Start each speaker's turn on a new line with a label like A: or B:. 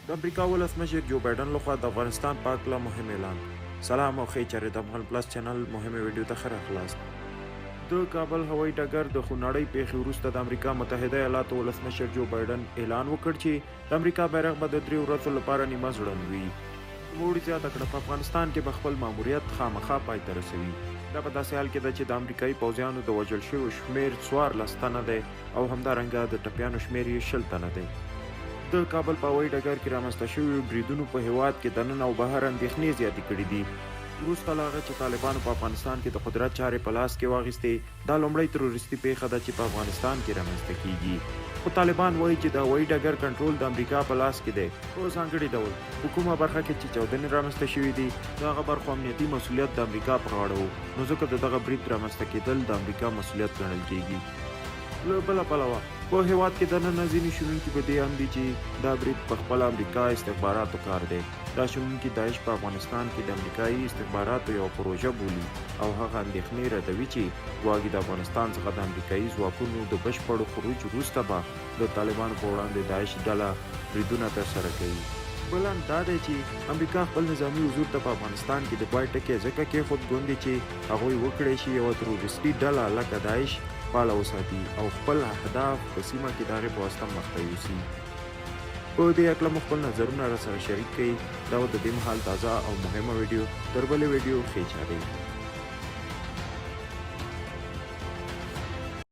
A: د امریکا ولسمشر جو بایډن لخوا د افغانستان په هکله مهم اعلان. سلام او ښې چارې د افغان پلس چینل مهمې ویډیو ته ښه راغلاست. د کابل هوایي ډګر د خونړۍ پېښې وروسته د امریکا متحده ایالاتو ولسمشر جو بایډن اعلان وکړ چې د امریکا بیرغ به د دریو ورځو لپاره نیمه ځوړند وي. نوموړي زیاته کړه، په افغانستان کې به خپل ماموریت خامخا پای ته رسوي. دا په داسې حال کې ده چې د امریکایي پوځیانو د وژل شویو شمېر 14 تنه دی او همدارنګه د ټپیانو شمېر یې 20 تنه دی. د کابل په هوایي ډګر کې رامنځته شویو بریدونو په هېواد کې دننه او بهر اندېښنې زیاتې کړې دي. وروسته له هغه چې طالبانو په افغانستان کې د قدرت چارې په لاس کې واخیستې، دا لومړۍ تروریستي پېښه ده چې په افغانستان کې رامنځته کېږي. خو طالبان وايي چې د هوایي ډګر کنټرول د امریکا په لاس کې دی. په ځانګړي ډول په کومه برخه کې چې چاودنې رامنځته شوې دي، د هغه برخو امنیتي مسوولیت د امریکا په غاړه و، نو ځکه د دغه برید رامنځته کېدل د امریکا مسوولیت ګڼل کېږي. له بله پلوه په هېواد کې دننه ځینې شنونکي په دې اند دي چې دا برید په خپله امریکا استخباراتو کار دی. دا شنونکي داعش په افغانستان کې د امریکايي استخباراتو یوه پروژه بولي او هغه اندېښنې ردوي چې ګواګې د افغانستان څخه د امریکايي ځواکونو د بشپړ خروج وروسته به د طالبانو په وړاندې داعش ډله بریدونه ترسره کوي. بل اند دا دی چې امریکا خپل نظامي حضور ته په افغانستان کې د پای ټکی ځکه کېښود ګوندې چې هغوی وکړای شي یوه تروریستي ډله لکه داعش فعاله وساتي او خپل اهداف په سیمه کې د هغې په واسطه مخته یوسي. په دې هکله مو خپل نظرونه راسره شریک کړئ. دا وه د دې مهال تازه او مهمه ویډیو. تر بلې ویډیو ښې چارې.